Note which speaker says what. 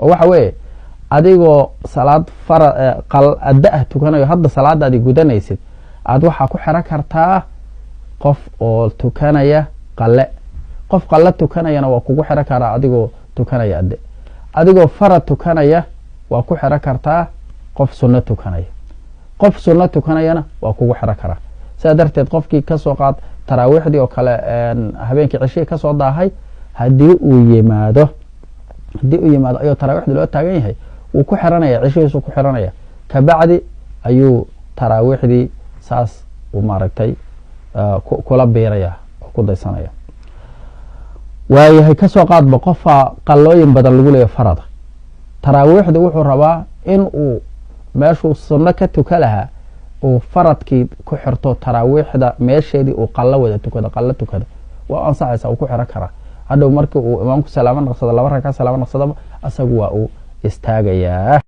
Speaker 1: Oo waxa weeye, adigoo salaad fara adda ah tukanayo, hadda salaadaadii gudanaysid, aad waxaa ku xiro kartaa qof oo tukanaya qale. Qof qale tukanayana waa kugu xiro karaa adigoo tukanaya adde. Adigoo farad tukanaya waa ku xiro kartaa qof sunno tukanaya. Qof sunno tukanayana waa kugu xiro karaa. Sidaa darteed, qofkii kasoo qaad taraawiixdii oo kale habeenkii ceshihii kasoo daahay, haddii uu yimaado ayuu taraawixdii loo taagan yahay, wuu ku xiranaya, ceshihiisuu ku xiranaya. Kabacdi ayuu taraawiixdii saas uu maaragtay kula biiraya oo ku daysanaya. Waayahay, kasoo qaadba qofaa qalooyin badan lagu leeya farada. Taraawiixda wuxuu rabaa in uu meeshuu sunno ka tuka lahaa uu faradkii ku xirto taraawiixda, meesheedii uu qallo wada tukado, qallo tukado. Waa ansaxaysa, uu ku xiro karaa. Hadhow markii uu imaamku salaamo naqsado, laba ragka salaamo naqsadaba, asagu waa uu istaagayaa.